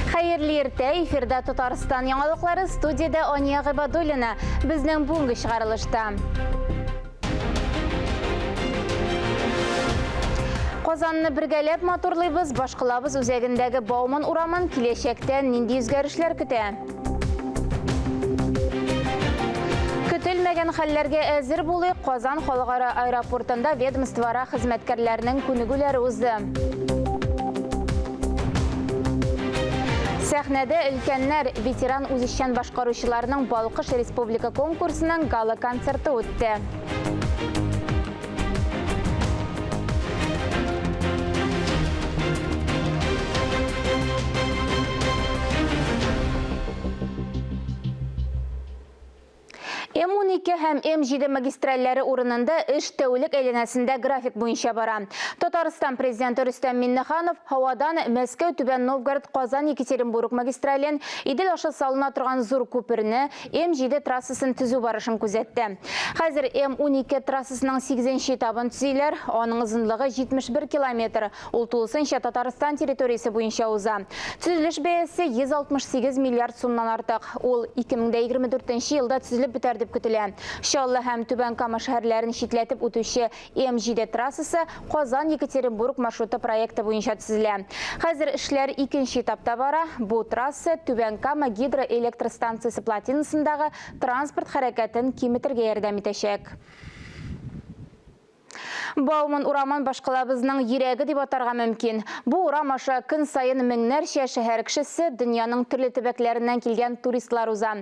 Хәерле иртә, эфирда Татарстан яңалыклары, студиядә Ания Гыйбадуллина. Безнең бүгенге чыгарылышта. Казанны бергәләп матурлыйбыз, башкалабыз үзәгендәге Бауман урамын киләчәктә нинди үзгәрешләр көтә? Көтелмәгән хәлләргә әзер булыйк, Казан халыкара аэропортында ведомствоара хезмәткәрләрнең күнегүләре узды. Сәхнәдә өлкәннәр, ветеран үзешчән башкаручыларның Балкыш республика конкурсының гала-концерты үтте. М-12 һәм М-7 магистральләре урынында эш тәүлек әйләнәсендә график буенча бара. Татарстан Президенты Рөстәм Миңнеханов һавадан Мәскәү-Түбән Новгород-Казан-Екатеринбург магистрален, Идел аша салына торган зур күперне, М-7 трассасын төзү барышын күзәтте. Хәзер М-12 трассасының сигезенче этабын төзиләр, аның озынлыгы 71 километр, ул тулысынча Татарстан территориясе буенча уза. Төзелеш бәясе 168 миллиард сумнан артык. Ул 2024 елда төзелеп бетәр дип көтелә. Чаллы һәм Түбән Кама шәһәрләрен читләтеп үтүче М-7 трассасы Казан-Екатеринбург маршруты проекты буенча төзелә. Хәзер эшләр икенче этапта бара. Бу трасса Түбән Кама гидроэлектр станциясе плотинасындагы транспорт хәрәкәтен киметергә ярдәм итәчәк. Бауман урамын башкалабызның йөрәге дип атарга мөмкин. Бу урам аша көн саен меңнәрчә шәһәр кешесе, дөньяның төрле төбәкләреннән килгән туристлар уза.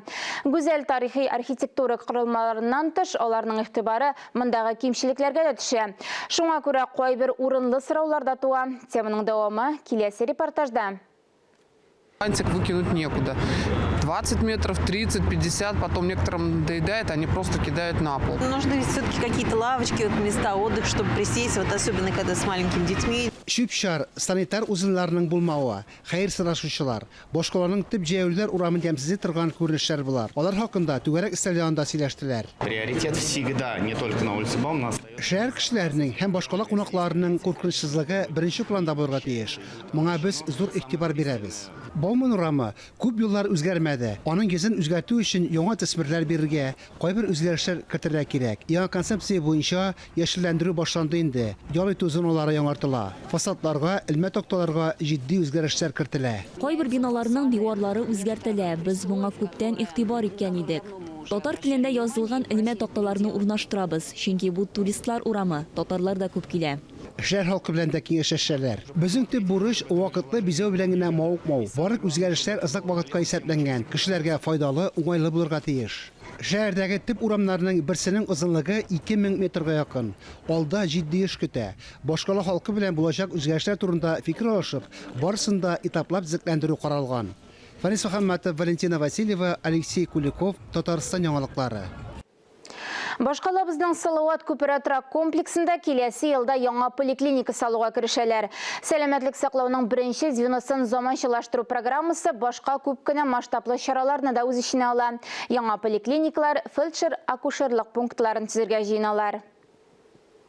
Гүзәл тарихи архитектура корылмаларыннан тыш, аларның игътибары мондагы кимчелекләргә дә төшә. Шуңа күрә кайбер урынлы сораулар да туа. Теманың дәвамы киләсе репортажда. Фантик выкинуть некуда. 20 метров, 30, 50, потом некоторым надоедает, они просто кидают на пол. Нужны все-таки какие-то лавочки, вот места отдыха, чтобы присесть, вот особенно когда с маленькими детьми. Чүп-чар, санитар узелларның булмавы, хәер сорашучылар, Башкаланың төп җәяүлеләр урамын ямьсезли торган күренешләр болар. Алар хакында түгәрәк өстәл янында сөйләштеләр. Приоритет всегда не только на улице Баумана остается. Шәһәр кешеләренең һәм башкала кунакларының куркынычсызлыгы беренче планда булырга тиеш. Моңа без зур игътибар бирәбез. Бауман урамы күп еллар үзгәрмәде. Аның йөзен үзгәртү өчен яңа төсмерләр бирергә, Кайбер үзгәрешләр кертергә кирәк. Яңа концепция буенча яшелләндерү башланды инде, ял итү зоналары яңартыла, фасадларга, элмә такталарга җитди үзгәрешләр кертелә. Кайбер биналарның диварлары үзгәртелә, без моңа күптән игътибар иткән идек. Татар телендә язылган элмә такталарны урнаштырабыз, чөнки бу туристлар урамы, татарлар да күп килә. Шәһәр халкы белән дә киңәшләшәләр. Безнең төп бурыч, вакытлы бизәү белән генә мавыкмау. Барлык үзгәрешләр озак вакытка исәпләнгән, кешеләргә файдалы, уңайлы булырга тиеш. Шәһәрдәге төп урамнарның берсенең озынлыгы 2000 метрга якын. Алда җитди эш көтә. Башкала халкы белән булачак үзгәрешләр турында фикер алышып, барысын да этаплап төзекләндерү каралган. Фәнис Мөхәммәтов, Валентина Васильева, Алексей Куликов, Татарстан яңалыклары. Башкалабызның Салават күпере торак комплексында киләсе елда яңа поликлиника салуга керешәләр. Сәламәтлек саклауның беренче звеносын заманчалаштыру программасы башка күп кенә масштаблы чараларны да үз эченә ала. Яңа поликлиникалар, фельдшер-акушерлык пунктларын төзергә җыеналар.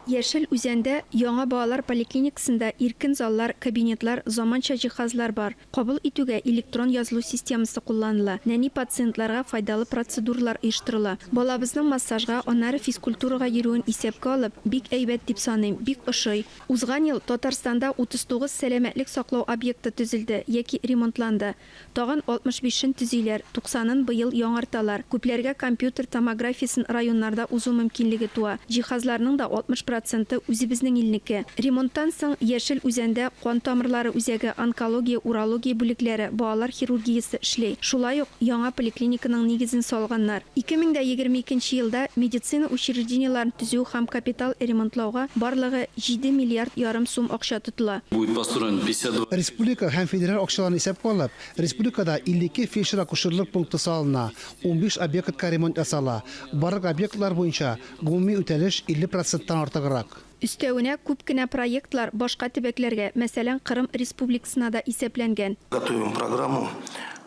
Яшел Үзәндә яңа балалар поликлиникасында иркен заллар, кабинетлар, заманча җиһазлар бар. Кабул итүгә электрон язылу системасы кулланыла, нәни пациентларга файдалы процедуралар оештырыла. Балабызның массажга, аннары физкультурага йөрүен исәпкә алып, бик әйбәт дип саныйм, бик ошый. Узган ел Татарстанда 39 сәламәтлек саклау объекты төзелде яки ремонтланды. Тагын 65 шен төзиләр, туксанын быел яңарталар. Күпләргә компьютер томографиясен районнарда узу мөмкинлеге туа. Җиһазларның да 60 проценты үзебезнең илнеке. Ремонттан соң Яшел Үзәндә кан тамырлары үзәге, онкология, урология бүлекләре, балалар хирургиясе эшли. Шулай ук яңа поликлиниканың нигезен салганнар. 2022 нче елда медицина учреждениеләрен төзү һәм капитал ремонтлауга барлыгы җиде миллиард ярым сум акча тотыла. Будет построен 52. Республика һәм федераль акчаларны исәпкә алып, республикада 52 фельдшер-акушерлык пункты салына, 15 объектка ремонт ясала. Барлык объектлар буенча гомуми үтәлеш 50 проценттан артыграк. Өстәвенә, күп кенә проектлар башка төбәкләргә, мәсәлән, Кырым Республикасына да исәпләнгән. Готовим программу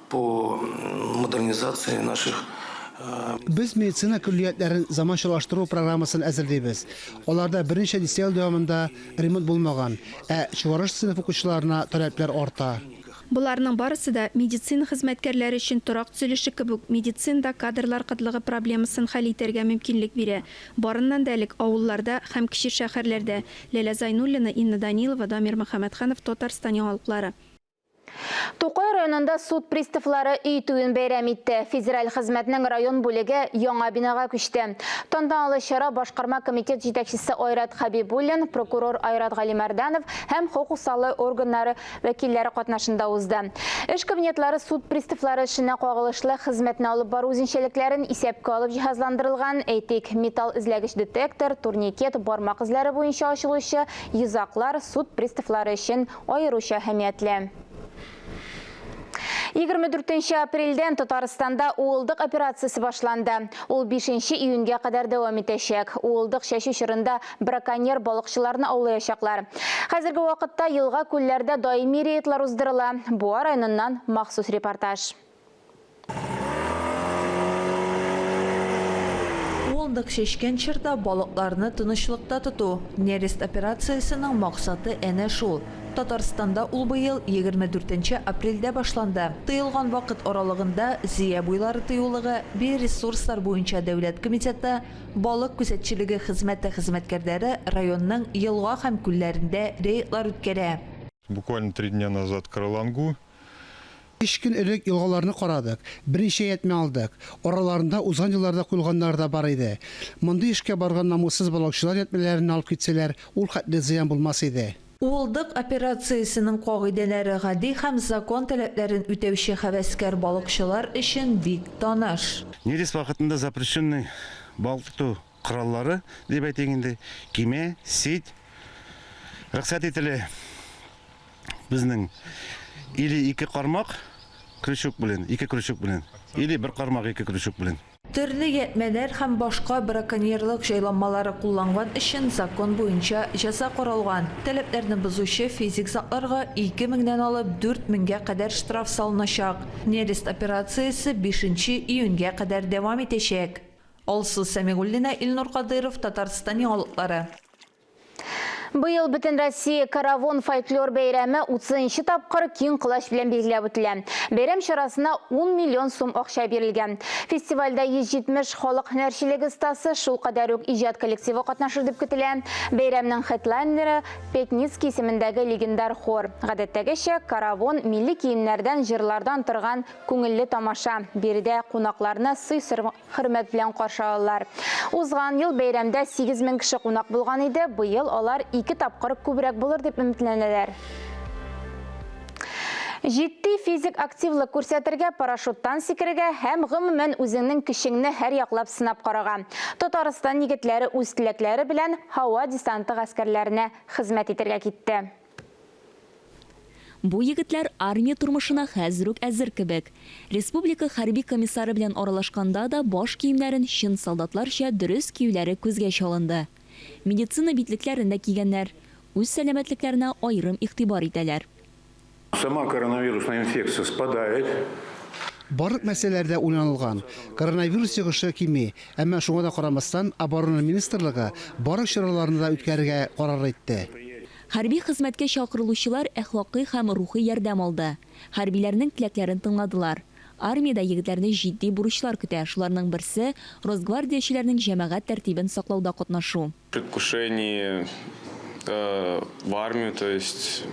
по модернизации наших. Без медицина көллиятләрен заманчалаштыру программасын әзерлибез. Аларда берничә дистә ел дәвамында ремонт булмаган, ә чыгарылыш сыйныф укучыларына таләпләр арта. Боларның барысы да медицина хезмәткәрләре өчен торак төзелеше кебек үк медицинада кадрлар кытлыгы проблемасын хәл итәргә мөмкинлек бирә. Барыннан да элек авылларда һәм кече шәһәрләрдә. Ләлә Зайнуллина, Инна Данилова, Дамир Мөхәммәтханов, Татарстан яңалыклары. Тукай районында суд приставлары өй туен бәйрәм итте. Федераль хезмәтнең район бүлеге яңа бинага күчте. Тантаналы чара башкарма комитет җитәкчесе Айрат Хәбибуллин, прокурор Айрат Галимәрданов һәм хокук саклау органнары вәкилләре катнашында узды. Эш кабинетлары суд приставлары эшенә кагылышлы хезмәтне алып бару үзенчәлекләрен исәпкә алып җиһазландырылган, әйтик, металл эзләгеч детектор, турникет, бармак эзләре буенча ачылучы йозаклар суд приставлары өчен аеруча әһәмиятле. 24 апрельдән Татарстанда уылдык операциясе башланды. Ул 5 июньгә кадәр дәвам итәчәк. Уылдык чәчү чорында браконьер балыкчыларны аулаячаклар. Хәзерге вакытта елга-күлләрдә даими рейдлар уздырыла. Буа районыннан махсус репортаж. Уылдык чәчкән чорда балыкларны тынычлыкта тоту, нерест операциясенең максаты әнә шул. Татарстанда ул быел 24 нче апрельдә башланды. Тыелган вакыт аралыгында Зөя буйлары тыюлыгы, Биоресурслар буенча дәүләт комитеты, балык күзәтчелеге хезмәте хезмәткәрләре районның елга һәм күлләрендә рейдлар үткәрә. Буквально три дня назад Каралангу. Өч көн элек елгаларны карадык, берничә ятьмә алдык. Араларында узган елларда куелганнары да бар иде. Мондый эшкә барган намуссыз балыкчылар ятьмәләрен алып китсәләр, ул хәтле зыян булмас иде. Уылдык операциясенең кагыйдәләре гади һәм закон таләпләрен үтәүче һәвәскәр балыкчылар өчен бик таныш. Нерест вакытында запрещенный балык тоту кораллары, дип әйтик инде, кимә, сеть рөхсәт ителә. Безнең или ике кармак крючок белән, ике крючок белән, или бер кармак ике крючок белән. Төрле ятьмәләр һәм башка браконьерлык җайланмалары кулланган өчен закон буенча җәза каралган. Таләпләрне бозучы физик затларга ике меңнән алып дүрт меңгә кадәр штраф салыначак. Нерест операциясе бишенче июньгә кадәр дәвам итәчәк. Алсу Сәмигуллина, Илнур Кадыйров, Татарстан яңалыклары. Быел Бөтенроссия Каравон фольклор бәйрәме 30 нчы тапкыр киң колач белән билгеләп үтелә. Бәйрәм чарасына 10 миллион сум акча бирелгән. Фестивальдә 170 халык һөнәрчелеге остасы, шул кадәр үк иҗат коллективы катнашыр дип көтелә. Бәйрәмнең хедлайнеры, Пятницкий исемендәге легендар хор. Гадәттәгечә, Каравон милли киемнәрдән, җырлардан торган күңелле тамаша. Биредә кунакларны сый-хөрмәт белән каршы алалар. Узган ел бәйрәмдә 8000 кеше кунак булган иде, быел алар ике тапкыр күбрәк булыр дип өметләнәләр. Җитди физик активлык күрсәтергә, парашюттан сикерергә һәм гомумән үзеңнең көчеңне һәрьяклап сынап карарга. Татарстан егетләре үз теләкләре белән һава десанты гаскәрләренә хезмәт итәргә китте. Бу егетләр армия тормышына хәзер үк әзер кебек. Республика хәрби комиссары белән аралашканда да баш киемнәрен чын солдатларча дөрес киюләре күзгә чалынды. Медицина битлекләрен дә кигәннәр. Үз сәламәтлекләренә аерым игътибар итәләр. Сама коронавирусная инфекция спадает. Барлык мәсьәләләр дә уйланылган. Коронавирус йогышы кими, әмма шуңа да карамастан, Оборона министрлыгы барлык чараларны да үткәрергә карар итте. Хәрби хезмәткә чакырылучылар әхлакый һәм рухи ярдәм алды. Хәрбиләрнең теләкләрен тыңладылар. Армиядә егетләрне җитди бурычлар көтә, шуларның берсе, росгвардиячеләрнең җәмәгать тәртибен саклауда катнашу. Предвкушении в армию, то есть.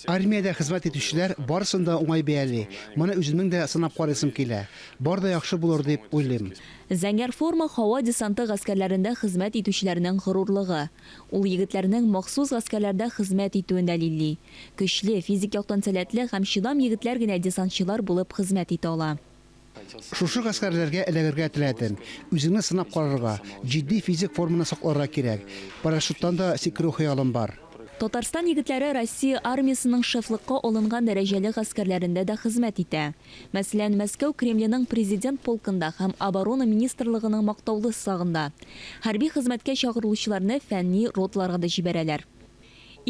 Армиядә хезмәт итүчеләр барысын да уңай бәяли. Моны үземнең дә сынап карыйсым килә. Бар да яхшы булыр дип уйлыйм. Зәңгәр форма һава десанты гаскәрләрендә хезмәт итүчеләрнең горурлыгы. Ул егетләрнең махсус гаскәрләрдә хезмәт итүен дәлилли. Көчле, физик яктан сәләтле һәм чыдам егетләр генә десантчылар булып хезмәт итә ала. Шушы гаскәрләргә эләгергә теләдем. Үзеңне сынап карарга, җитди физик форманы сакларга кирәк. Парашюттан да сикерү хыялым бар. Татарстан егетләре Россия армиясенең шефлыкка алынган дәрәҗәле гаскәрләрендә дә хезмәт итә. Мәсәлән, Мәскәү Кремленең Президент полкында һәм Оборона министрлыгының мактаулы сагында. Хәрби хезмәткә чакырылучыларны фәнни роталарга да җибәрәләр.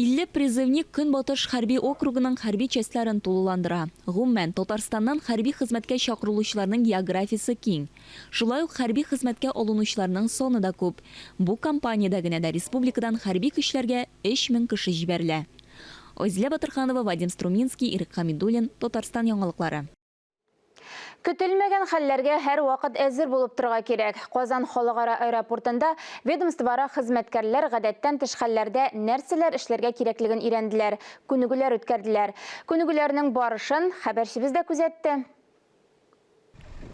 50 призывник Көнбатыш хәрби округының хәрби частьләрен тулыландыра. Гомумән, Татарстаннан хәрби хезмәткә чакырылучыларның географиясе киң. Шулай ук хәрби хезмәткә алынучыларның саны да күп. Бу кампаниядә генә дә республикадан хәрби көчләргә 3000 кеше җибәрелә. Айзилә Батырханова, Вадим Струминский, Ирек Хәмидуллин, Татарстан яңалыклары. Көтелмәгән хәлләргә һәрвакыт әзер булып торырга кирәк. Казан халыкара аэропортында ведомствоара хезмәткәрләр гадәттән тыш хәлләрдә нәрсәләр эшләргә кирәклеген өйрәнделәр, күнегүләр үткәрделәр. Күнегүләрнең барышын хәбәрчебез дә күзәтте.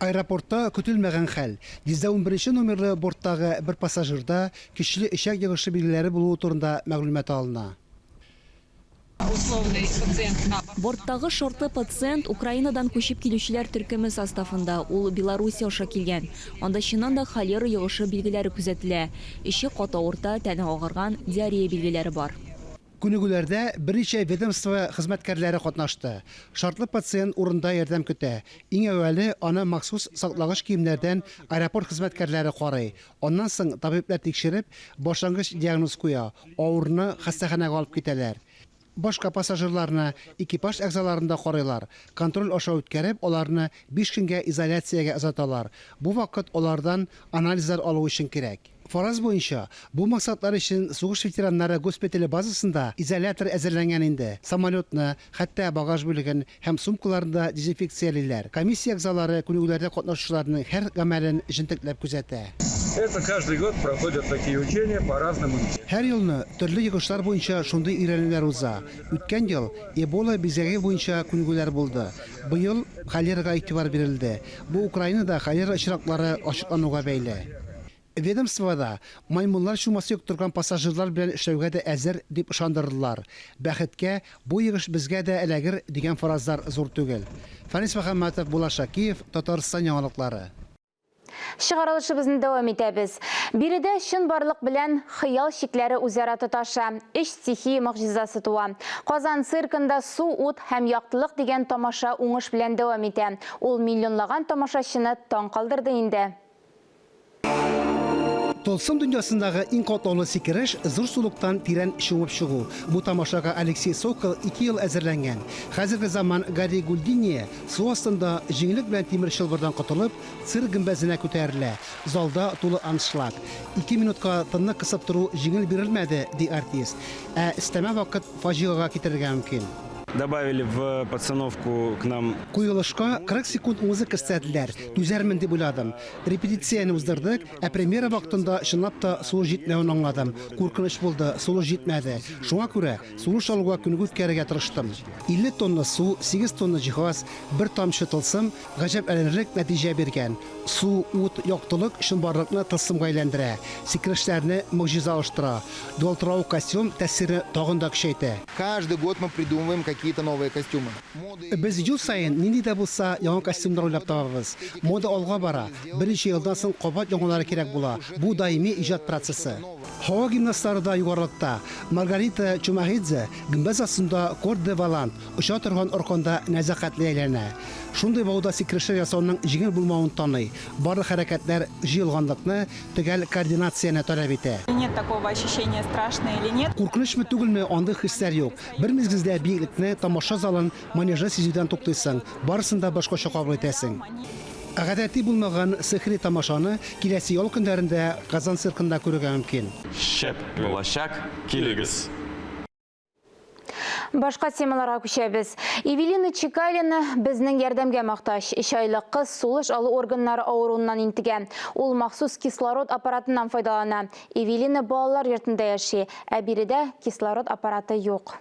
Аэропортта көтелмәгән хәл. 111 номерлы борттагы бер пассажирда көчле эчәк йогышы билгеләре булуы турында мәгълүмат алына. Борттагы шартлы пациент Украинадан күчеп килүчеләр төркеме составында. Ул Белоруссия аша килгән. Анда чыннан да холера йогышы билгеләре күзәтелә. Эче каты авырта, тәне агарган, диарея билгеләре бар. Күнегүләрдә берничә ведомство хезмәткәрләре катнашты. Шартлы пациент урында ярдәм көтә. Иң әүвәле аны махсус саклагыч киемнәрдән аэропорт хезмәткәрләре карый. Аннан соң табиблар тикшереп, башлангыч диагноз куя, авыруны хастаханәгә алып китәләр. Башка пассажирларны, экипаж әгъзаларын да карыйлар. Контроль аша үткәреп, аларны 5 көнгә изоляциягә озаталар. Бу вакыт алардан анализлар алу өчен кирәк. Фараз буенча, бу максатлар өчен сугыш ветераннары госпитале базасында изолятор әзерләнгән инде. Самолетны, хәтта багаж бүлеген һәм сумкаларны да дезинфекциялиләр. Комиссия әгъзалары күнегүләрдә катнашучыларның һәр гамәлен җентекләп күзәтә. Это каждый год проходят такие учения по разным Һәр елны төрле йогышлар буенча шундый өйрәнүләр уза. Үткән ел Эбола бизгәге буенча күнегүләр булды. Быел холерага игътибар бирелде. Бу Украинада холера очраклары ачыклануга бәйле. Ведомствода маймыллар чумасы йоктырган пассажирлар белән эшләүгә дә әзер, дип ышандырдылар. Бәхеткә, бу йогыш безгә дә эләгер дигән фаразлар зур түгел. Фәнис Мөхәммәтов, Булат Шакиев, Татарстан яңалыклары. Чыгарылышыбызны дәвам итәбез. Биредә чынбарлык белән хыял чикләре үзара тоташа. Өч стихия могҗизасы туа. Казан циркында су, ут һәм яктылык дигән тамаша уңыш белән дәвам итә. Ул миллионлаган тамашачыны таң калдырды инде. Тылсым дөньясындагы иң катлаулы сикереш зур сулыктан тирән чумып чыгу. Бу тамашага Алексей Сокол 2 ел әзерләнгән. Хәзерге заман Гарри Гульдини су астында җиңеллек белән тимер чылбырдан котылып, цирк гөмбәзенә күтәрелә. Залда тулы аншлаг. 2 минутка тынны кысып тору җиңел бирелмәде, ди артист. Ә өстәмә вакыт фаҗигагә китерергә мөмкин. Добавили в подстановку к нам Куелышка 40 секунд музыка өстәделәр. Түзәрмен дип уйладым. Репетицияне уздырдык, ә премьера вакытында чынлап та сулыш җитмәвен аңладым. Куркыныч булды, сулыш җитмәде. Шуңа күрә сулыш алуга күнегү үткәрергә тырыштым. 50 тонна су, 8 тонна җиһаз, бер тамчы тылсым гаҗәпләнерлек нәтиҗә биргән. Су, ут, яктылык чынбарлыкны тылсымга әйләндерә. Сикерешләрне могҗиза алыштыра. Ялтыравык костюм тәэсирне тагын да көчәйтә. Каждый год мы придумываем какие-то новые костюмы. Без ел саен нинди дә булса яңа костюмнар уйлап табабыз. Мода алга бара. Берничә елдан соң кабат яңалары кирәк була. Бу даими иҗат процессы. Һава гимнастлары да югарылыкта. Маргарита Чумахидзе гөмбәз астында корд-де-волант, оча торган арканда нәзакәтле әйләнә. Шундый бауда сикерешләр ясауның җиңел булмавын таный. Барлык хәрәкәтләр җыелганлыкны, төгәл координацияне таләп итә. Нет такого ощущения, страшно или нет. Куркынычмы түгелме, андый хисләр юк. Бер мизгелдә биеклекне, тамаша залын, манежны сизүдән туктыйсың, барысын да башкача кабул итәсең. Гадәти булмаган сихри тамашаны киләсе ял көннәрендә Казан циркында күрергә мөмкин. Шәп булачак, килегез! Башка темаларга күчәбез. Эвелина Чекалина безнең ярдәмгә мохтаҗ. Өч айлык кыз сулыш алу органнары авыруыннан интегә. Ул махсус кислород аппаратыннан файдалана. Эвелина балалар йортында яши, ә биредә кислород аппараты юк.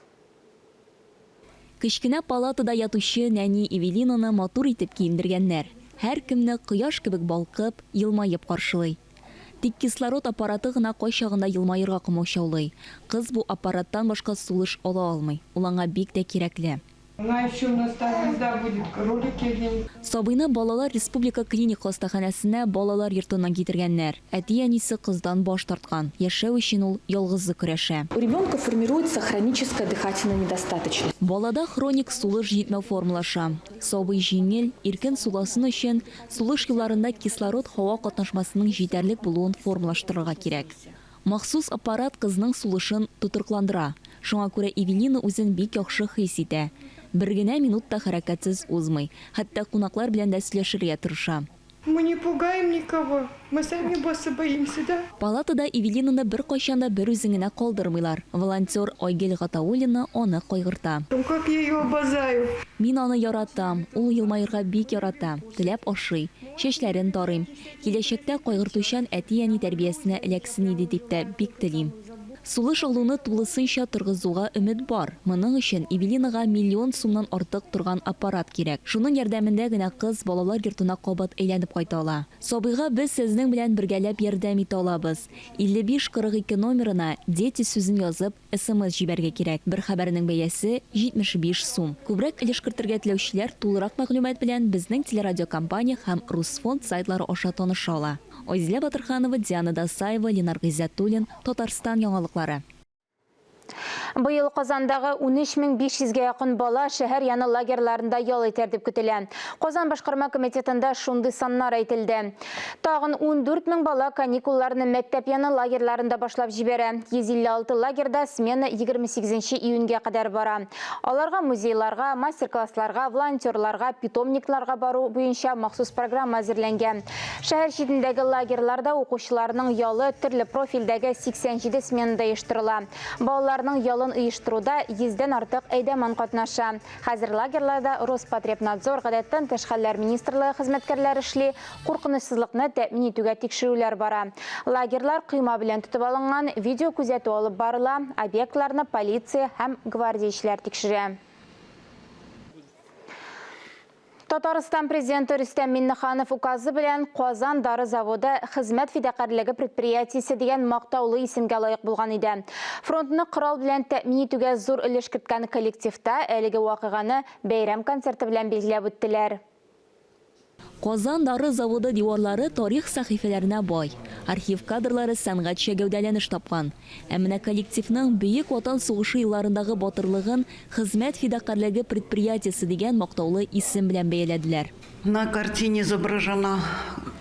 Кечкенә палатада ятучы нәни Эвелинаны матур итеп киендергәннәр. Һәркемне кояш кебек балкып, елмаеп каршылый. Тик кислород аппараты гына кайчагында елмаерга комачаулый. Кыз бу аппараттан башка сулыш ала алмый. Ул аңа бик тә кирәкле. Она еще у нас та звезда будет, ролики оденет. Сабыйны балалар республика клиник хастаханәсенә балалар йортыннан китергәннәр. Әти-әнисе кыздан баш тарткан. Яшәү өчен ул ялгызы көрәшә. У ребенка формируется хроническая дыхательная недостаточность. Балада хроник сулыш җитмәү формалаша. Сабый җиңел, иркен суласын өчен, сулыш юлларында кислород-һава катнашмасының җитәрлек булуын формалаштырырга кирәк. Махсус аппарат кызның сулышын тотрыкландыра. Шуңа күрә Эвелина үзен бик яхшы хис итә. Бер генә минут та хәрәкәтсез узмый. Хәтта кунаклар белән дә сөйләшергә тырыша. Мы не пугаем никого, мы сами босса боимся, да? Палатада Эвелинаны беркайчан да берүзен генә калдырмыйлар. Волонтер Айгөл Гатауллина аны кайгырта. Как я ее обожаю. Мин аны яратам, ул елмаерга бик ярата, теләп ашый, чәчләрен тарыйм. Киләчәктә кайгыртучан әти-әни тәрбиясенә эләксен иде дип тә бик телим. Сулыш алуны тулысынча торгызуга өмет бар. Моның өчен Эвелинага миллион сумнан артык торган аппарат кирәк. Шуның ярдәмендә генә кыз балалар йортына кабат әйләнеп кайта ала. Сабыйга без сезнең белән бергәләп ярдәм итә алабыз. 55 42 номерына Дети сүзен язып, смс җибәрергә кирәк. Бер хәбәрнең бәясе, 75 сум. Күбрәк өлеш кертергә теләүчеләр тулырак мәгълүмат белән безнең телерадиокомпания һәм Русфонд сайтлары аша таныша ала. Айзилә Батырханова, Диана Дасаева, Ленар Гыйззәтуллин, Татарстан яңалыклары. Быел Казандагы 13500 гә якын бала шәһәр яны лагерьларында ял итәр дип көтелә. Казан башкарма комитетында шундый саннар әйтелде. Тагын 14 мең бала каникулларны мәктәп яны лагерьларында башлап җибәрә. 156 лагерьда смена 28 июньгә кадәр бара. Аларга музейларга, мастер-классларга, волонтерларга, питомникларга бару буенча махсус программа әзерләнгән. Шәһәр читендәге лагерьларда укучыларның ялы төрле профильдәге 87 сменада оештырыла. Балаларның ялын оештыруда 100дән артык әйдәман катнаша. Хәзер лагерьларда Роспотребнадзор, гадәттән тыш хәлләр министрлыгы хезмәткәрләре эшли, куркынычсызлыкны тәэмин итүгә тикшерүләр бара. Лагерьлар койма белән тотып алынган, видеокүзәтү алып барыла, объектларны полиция һәм гвардиячеләр тикшерә. Татарстан президенты Рөстәм Миңнеханов указы белән Казан дары заводы хезмәт фидакарьлеге предприятиесе дигән мактаулы исемгә лаек булган иде. Фронтны корал белән тәэмин итүгә зур өлеш керткән коллективта әлеге вакыйганы бәйрәм концерты белән билгеләп үттеләр. Казан дары заводы диварлары тарих сәхифәләренә бай. Архив кадрлары сәнгатьчә гәүдәләнеш тапкан. Ә менә коллективның Бөек Ватан сугышы елларындагы батырлыгын Хезмәт фидакарьлеге предприятиесе дигән мактаулы исем белән бәяләделәр. На картине изображена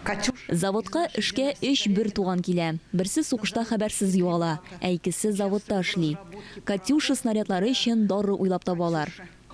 Катюша. Заводка эшкә өч бертуган килә. Берсе сугышта хәбәрсез югала, ә икесе заводта эшли. Катюша снарядлары өчен дары уйлап табалар.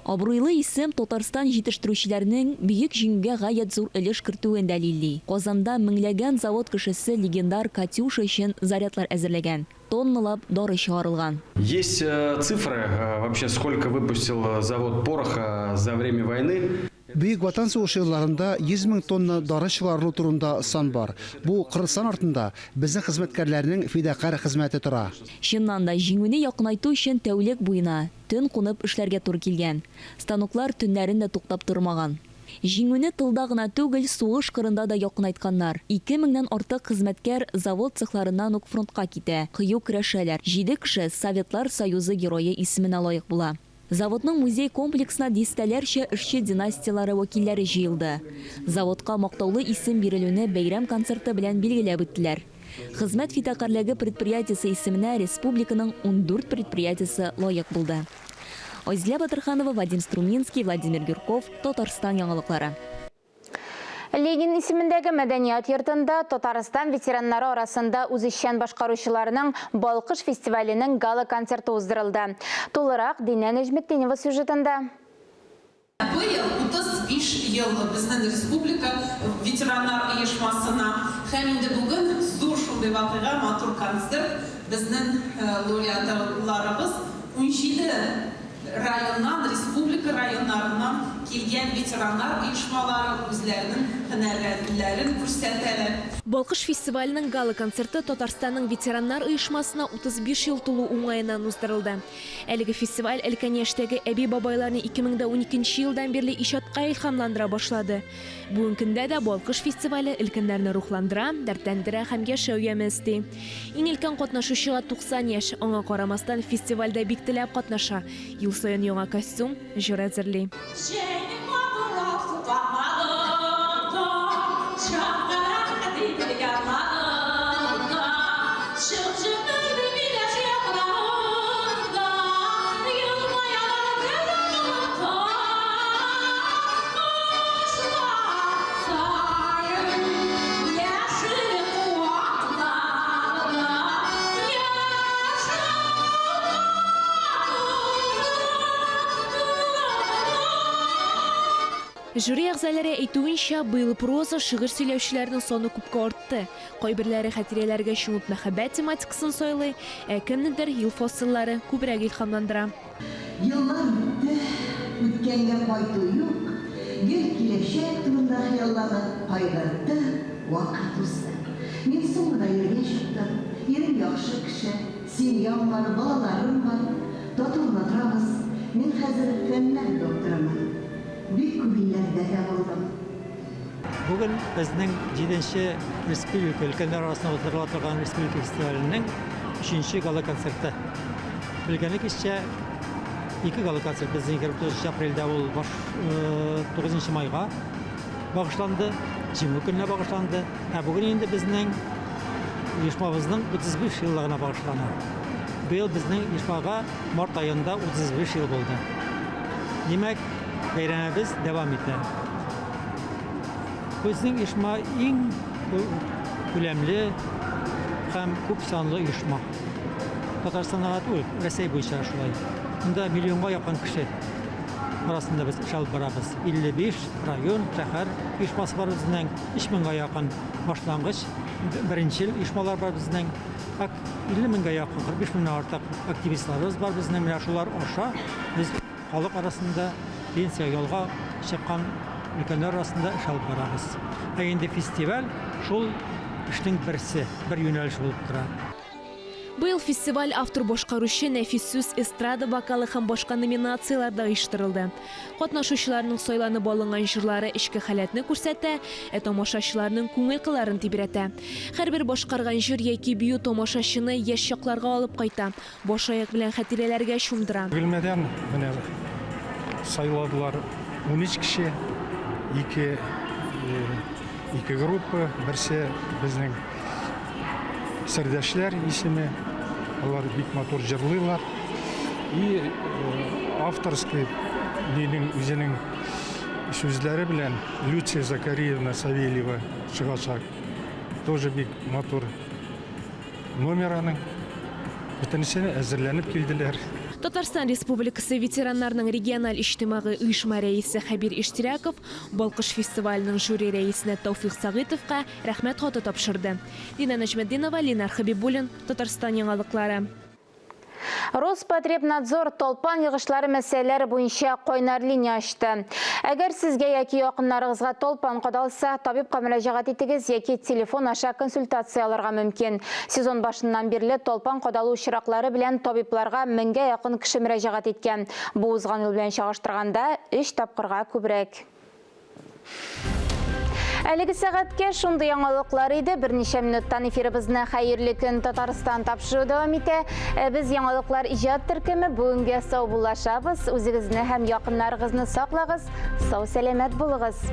Абруйлы исем Татарстан җитештерүчеләренең Бөек Җиңүгә гаять зур өлеш кертүен дәлилли. Казанда меңләгән завод кешесе легендар Катюша өчен зарядлар әзерләгән, тонналап дары чыгарылган. Есть цифры вообще, сколько выпустил завод пороха за время войны? Бөек Ватан сугышы елларында 100 мең тонна дары чыгарылу турында сан бар. Бу кырыс сан артында безнең хезмәткәрләрнең фидакарь хезмәте тора. Чыннан да, җиңүне якынайту өчен тәүлек буена, төн кунып эшләргә туры килгән. Станоклар төннәрен дә туктап тормаган. Җиңүне тылда гына түгел, сугыш кырында да якынайтканнар. Ике меңнән артык хезмәткәр завод цехларыннан ук фронтка китә, кыю көрәшәләр. Җиде кеше Советлар Союзы Герое исеменә лаек була. Заводның музей комплексына дистәләрчә эшче династияләре вәкилләре җыелды. Заводка мактаулы исем бирелүне бәйрәм концерты белән билгеләп үттеләр. Хезмәт фидакарьлеге предприятиесе исеменә республиканың ундүрт предприятиесе лаек булды. Айзилә Батырханова, Вадим Струминский, Владимир Юрков, Татарстан яңалыклары. Ленин исемендәге мәдәният йортында Татарстан ветераннары арасында үзешчән башкаручыларның Балкыш фестиваленең гала-концерты уздырылды. Тулырак Динә Нәҗметдинова сюжетында. Быел 35 ел безнең республика ветераннар оешмасына һәм инде бүген зур шундый вакыйга, матур концерт безнең лауреатларыбыз 17 районнан, республика районнарыннан килгән ветераннар оешмалары үзләренең һөнәрләрен күрсәтәләр. Балкыш фестиваленең гала-концерты Татарстанның ветераннар оешмасына 35 ел тулу уңаеннан уздырылды. Әлеге фестиваль өлкән яшьтәге әби-бабайларны 2012 елдан бирле иҗатка илһамландыра башлады. Бүгенге көндә дә Балкыш фестивале өлкәннәрне рухландыра, дәртләндерә һәм яшәү яме өсти. Иң өлкән катнашучыга 90 яшь, аңа карамастан фестивальдә бик теләп катнаша. Ел саен яңа костюм, җыр әзерли. Жюри әгъзалары әйтүенчә, быел проза, шигырь сөйләүчеләрнең саны күпкә артты. Кайберләре хатирәләргә чумып мәхәббәт тематикасын сайлый, ә кемнедер ел фасыллары күбрәк илһамландыра. Еллар үтте, үткәнгә кайту юк, гел киләчәк турында хыялланып, кайгыртып, вакыт узды. Мин соң гына иргә чыктым. Ирем яхшы кеше, семьям бар, балаларым бар. Тату гына торабыз. Мин хәзер фәннәр докторымын. Бик күп илләрдә дә булдым. Бүген безнең җиденче республика өлкәннәр арасында уздырыла торган республика фестиваленең өченче гала-концерты. Белгәнегезчә, ике гала-концерт безнең 29 апрельдә ул баш 9 майга багышланды, Җиңү көненә багышланды. Ә бүген инде безнең оешмабызның 35 еллыгына багышлана. Быел безнең оешмага март аенда 35 ел булды. Димәк, бәйрәмебез дәвам итә. Безнең оешма иң күләмле һәм күп санлы оешма. Татарстанда гына түгел, Рәсәй буенча шулай. Монда миллионга якын кеше арасында без эш алып барабыз. 55 район, шәһәр оешмасы бар безнең, 3 меңгә якын башлангыч, беренчел оешмалар бар безнең. 50 меңгә якын, 45 меңнән артык активистларыбыз бар безнең. Менә шулар аша без Халык арасында пенсия ялга чыккан өлкәннәр арасында эш алып барабыз. Ә инде фестиваль шул эшнең берсе, бер юнәлеше булып тора. Быел фестиваль автор-башкаручы, нәфис сүз, эстрада вокалы һәм башка номинацияләрдә оештырылды. Катнашучыларның сайланып алынган җырлары эчке халәтне күрсәтә, ә тамашачыларның күңел кылларын тибрәтә. Һәрбер башкарган җыр яки бию тамашачыны яшь чакларга алып кайта, Баш-аяк белән хатирәләргә чумдыра. Бөгелмәдән менә сайладылар 13 кеше, ике, ике группа, берсе безнең Сердәшләр исеме, алар бик матур җырлыйлар. И авторский нинең үзенең сүзләре белән Люция Закариевна Савельева чыгачак. Тоже бик матур Номер аның. Бөтенесе әзерләнеп килделәр. Татарстан Республикасы ветераннарның региональ иҗтимагый оешма рәисе Хәбир Иштирәков Балкыш фестиваленең жюри рәисенә Тәүфыйк Сәгыйтовка Рәхмәт хаты тапшырды. Динә Нәҗметдинова, Ленар Хәбибуллин, Татарстан яңалыклары. Роспотребнадзор талпан йогышлары мәсьәләләре буенча кайнар линия ачты. Әгәр сезгә яки якыннарыгызга талпан кадалса, табибка мөрәҗәгать итегез яки телефон аша консультация алырга мөмкин. Сезон башыннан бирле талпан кадалу очраклары белән табибларга меңгә якын кеше мөрәҗәгать иткән. Бу узган ел белән чагыштырганда өч тапкырга күбрәк. Әлеге сәгатькә шундый яңалыклар иде. Берничә минуттан эфирыбызны Хәерле көн Татарстан тапшыру дәвам итә. Ә без яңалыклар иҗат төркеме бүгенгә саубуллашабыз. Үзегезне һәм якыннарыгызны саклагыз, сау сәламәт булыгыз.